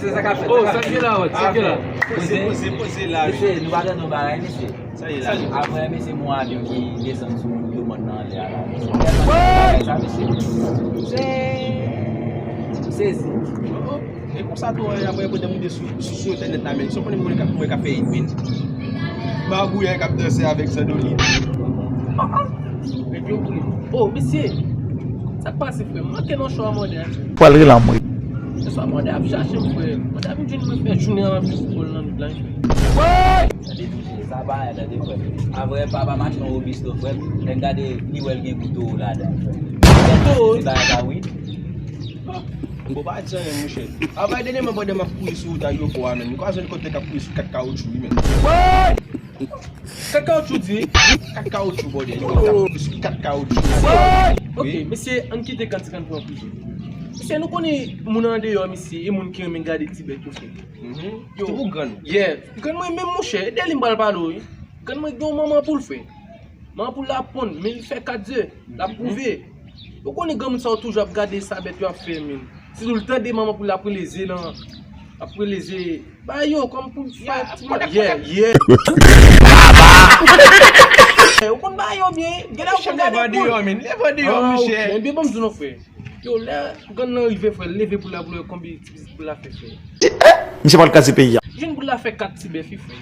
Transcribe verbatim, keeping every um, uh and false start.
Oh, sa k gen la, wè, sa k gen la. Poze, poze, poze la, wi. Mesye, nou pa tande yon bagay, mesye. Sa ye la? Apre, mesye, gon avyon ki desann sou yon mòn nan anlè a la. Sa, mesye. Se, m sezi. E konsa tou, apre, pandan m te sou, sou, sou entènèt la, men, sa w konnen mwen ka, mwen ka fè it, men. Magouyay k ap danse avèk Zandoli. Ah, ah. Nèg yo kouri. Oh, mesye. Sa k pase, frè? M manke nan cho a, mòde a. Pral rele m, wi. Se sa, mòde ap chache m, frè. Mòde ap vin jwenn mwen, fè jounen an ap jwe foutbòl nan nèg la, frè. Tande, mesye, sa pa anyen, tande, frè. Apre, papa machann Robisto, frè. Lè m gade, li wè l gen gwo towo ladan, frè. Gwo towo? Se bagay sa, wi. Bon, pa di anyen, monchè. Apre, dènyèman, pandan m ap kouri sou wout ayewopò a, menm, m kwaze yon kòtèk k ap kouri sou kat kawoutchou, wi, menm. Kat kawoutchou di? Kat kawoutchou, bòdè. Kat kawoutchou. Ok, mesye, ann kite kantik, ann pran koze. Mesye, nou konnen moun andeyò, mesye, e moun ki renmen gade ti bèt yo, frè. Yo. Ti pou grann. Yeah. Grann mwen menm, monchè, e de li m pral pale w, wi. Grann mwen gen yon manman poul, frè. Manman poul la ponn, men li fè kat ze, l ap pwouve. Ou konnen granmoun sa yo toujou ap gade sa bèt yo ap fè, men. Sitou l tande manman poul la ap rele ze nan, ap rele ze. Ba yo, kòm pou fè ti moun. Yeah, yeah. Ou konn ba yo byen, gen lè ou konn gade poul. Leve deyò, men, leve deyò, monchè. Men byen, ban m di w non, frè. Yo, lè grann nan rive, frè, leve poul la, pou l wè konbyen ti pitit poul la fè, frè. Misye pral kraze peyi a. Jwenn poul la fè kat ti bèf, wi, frè.